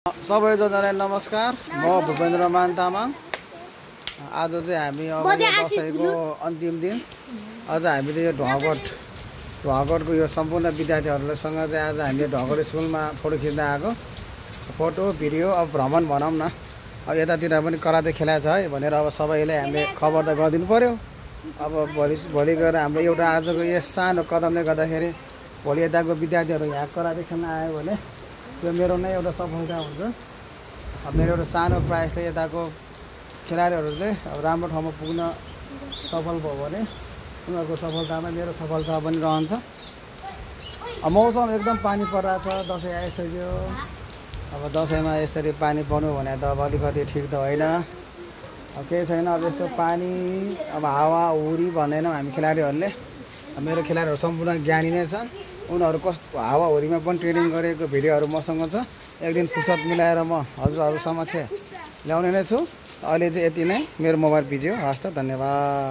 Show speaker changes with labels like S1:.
S1: सबैजनालाई नमस्कार। म भूपेन्द्र मान तामाङ। आज चाहिँ हामी अब दसैँको अन्तिम दिन। आज हामीले यो ढुवागढको यो सम्पूर्ण विद्यार्थीहरूसँग चाहिँ आज हामीले ढुवागढ स्कुलमा फोटो खिच्न आएको। फोटो भिडियो अब भ्रमण भनौँ न। अब यतातिर पनि कराते खेलाएको छ है भनेर अब सबैले हामीले खबर त गरिदिनु पर्यो। अब भोलि गएर हाम्रो एउटा आजको यस सानो कदमले गर्दाखेरि भोलि यताको विद्यार्थीहरू यहाँ कराते खेल्न आयो भने यो मेरो नै एउटा सफलता हुन्छ। अब मेरो एउटा सानो प्रयासले यताको खेलाडीहरू चाहिँ अब राम्रो ठाउँमा पुग्न सफल भयो भने उनीहरूको सफलतामा मेरो सफलता पनि रहन्छ। अब मौसम एकदम पानी परिरहेछ, दसैँ आइसक्यो। अब दसैँमा यसरी पानी पर्नु भने त अब अलिकति ठिक त होइन। अब केही छैन, अब यस्तो पानी अब हावा हुरी भन्दैनौँ हामी खेलाडीहरूले। मेरो खेलाडीहरू सम्पूर्ण ज्ञानी नै छन्। उनीहरू कस्तो हावा हुरीमा पनि ट्रेनिङ गरेको भिडियोहरू मसँग छ। एक दिन फुर्सद मिलाएर म हजुरहरू समक्ष ल्याउने नै छु। अहिले चाहिँ यति नै, मेरो मोबाइल बिज्यो। हस् त, धन्यवाद।